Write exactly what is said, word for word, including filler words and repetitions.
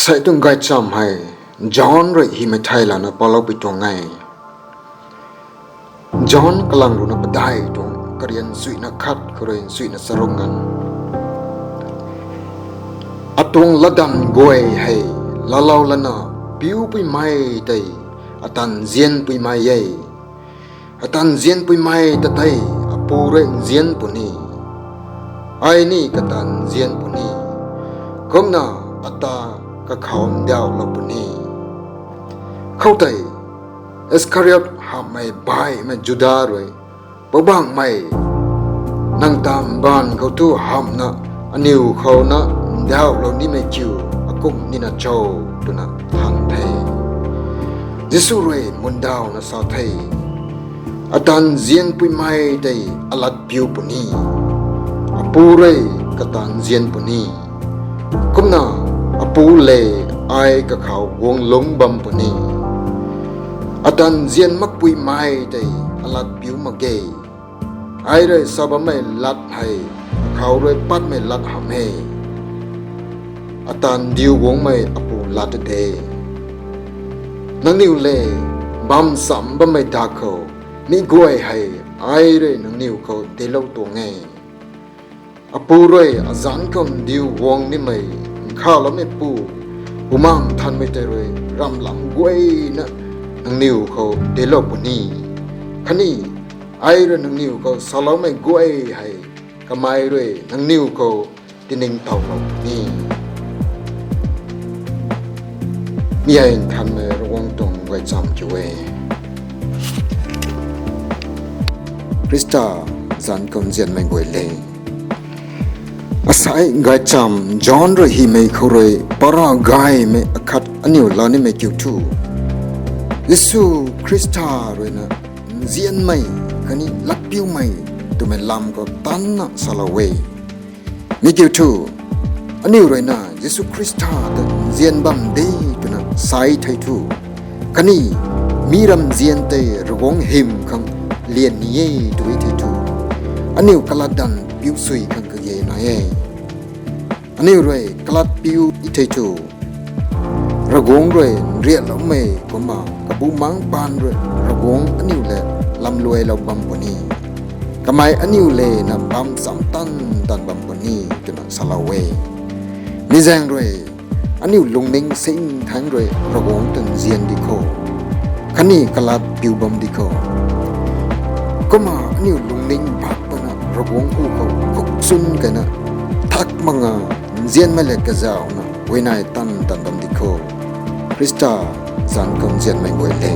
Asei tuang gaychamv hei John rui hymei thei lana paloupui tuang e. John kalang ruhna padeih tuang karian nchuina khat khou rui nchuina charuk nganv. Atuang latdanv guay hei laalou lana piupuimei tei ata nzianpuimei e. Ata nzianpuimei ta tei Apu rui nzian puni. Ai ni kata nzian puni. Kumna ata kakhou ndauhlou puni. Khoutei Iskariot hamhmei baihmei Juda rui, Poubauhmei, nang ta mbaanv khou thu hamhna aniw khou na ndauhlou nimei kiu akum nina cho? twna than the. Jisu rui mundawna sa the, Ata nzianpuimei tei alat piu puni. Apu rui kata nzian puni. Kumna Apu le ai kakhou guang lungc bam puni. Ata nzian makpuimei tei alat piu mak ge. Ai rui sa bammei lat hei akhou rui patmei lat hamh e. Ata ndiu guangmei Apu lat de. Nangniw le bam cham bammei dak khou mi guay hei ai rui nangniw khou delou tuang e. Apu rui azanc khou ndiu guang nimei nkhavloumeipu Bumaengh Nthanmei tei rui ramlam guayna nangniw khou delou puni. Khatni ai rui nangniw khou saloumei guay hei kamei rui nangniw khou tiningtowlou puni. Mi hei Nthanmei Ravguangc tuang gaychamv kiu e. Khrista zanc khou nzianmei guay le, asei gaychamv John rui hymei khou rui para gaymei akhat aniw laa nimei kiu thu, Jisu Khrista ruina nzianmei khatni latpiumei twmei lam khou tanna salou e. Mi kiu thu, aniw ruina Jisu Khrista ta nzian bam de twna sai thei thu, khatni mi ramzian tei Ravguangc hym khang lian ni e tw thei thu, aniw kalatdanv piu sui khang kage nai e. Aniw rui kalat piu thei thu, Ravguangc rui nrianloumei kumna kabumaengc paan rui Ravguangc aniw le lamluailou bam puni. Kamei aniw le na bam cham tan tan bam puni twna salou e. Mi zaeng rui aniw lungning singthaengc rui Ravguangc ta nzian di kho, khatni kalat piu bam di kho. Kumna aniw lungning bak pana Ravguangc hu khou khukchun keyna thak manga nzianmei le kazauhna huayney tan tan bam di kho. Khrista zanc khou nzianmei guay le.